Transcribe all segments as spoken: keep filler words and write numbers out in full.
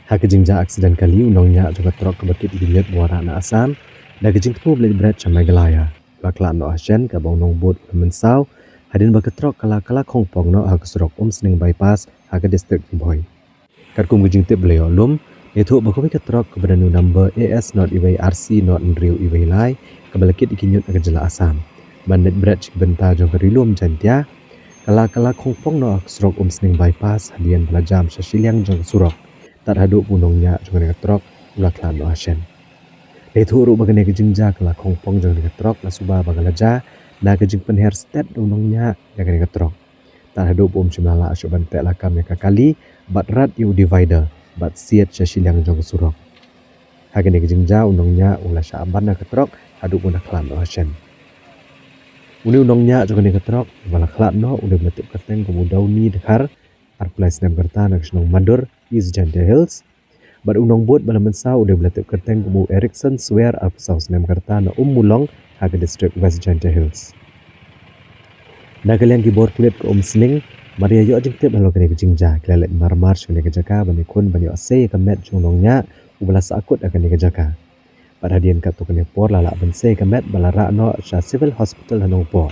Ha ka jingjia aksiden kali, u nongñiah jong ka trok kaba kit ïa ki ñiut ba wanrah na Assam da ka jingthmu ba leit bret sha Meghalaya u la khlad noh ha shen, katba u nongbud u la mynsaw hadien ba ka trok ka la, ka la khongpong noh ha ka surok Umsning Bypass ha ka district Ri Bhoi. Katkum ka jingtip ba la ïoh lum, la ïathuh ba kawei ka trok kaba don u number A S not iwei R C not hynriew iwei lai, kaba la kit ïa ki ñiut ha ka jylla Assam ban leit bret sha ki bynta jong ka Ri Lum Jaintia, ka la, ka la khongpong noh ha ka surok Umsning Bypass hadien ba la jam sha shiliang jong ka surok, tad haduh ba u nongñiah jong kane ka trok u la khlad noh ha shen. La ïathuh ruh ba kane ka jingjia ka la khongpong jong kane ka trok la suba ba ka la jia na ka jingpynher stet da u nongñiah ïa kane ka trok, tad haduh ba um shym la lah shuh ban teh lakam ïa ka kali bad rat ïa u divider bad siat sha shiliang jong ka surok. Ha kane ka jingjia u nongñiah u la shah ban na ka trok haduh ba u la khlad noh ha shen. Une u nongñiah jong kane ka trok uba la khlad noh, une ba la tip kyrteng kum u Downy Dkhar, arphew lai snem ka rta, na ka shnong Madur, East Jaintia Hills. Bad u nongbud ba la mynsaw, une ba la tip kyrteng kum u Erickson Swer, arphew saw snem ka rta, na Ummulong ha ka district West Jaintia Hills. Na ka liang ki bor pulit ka Umsning, mar ïa ïoh jingtip halor kane ka jingjia, ki la leit marmar sha kane ka jaka ban ïakhun ban ïoh sei ïa ka met jong u nongñiah uba la sahkut ha kane ka jaka. Bad hadien katto katne por la lah ban sei ïa ka met bad la rah noh sha Civil Hospital ha Nongpoh,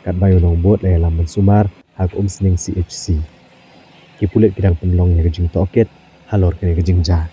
katba ïa u nongbud la ïalam ban sumar ha ka Umsning C H C. Ki pulit ki dang pynlong ïa ka jingtohkit halor kane ka jingjia.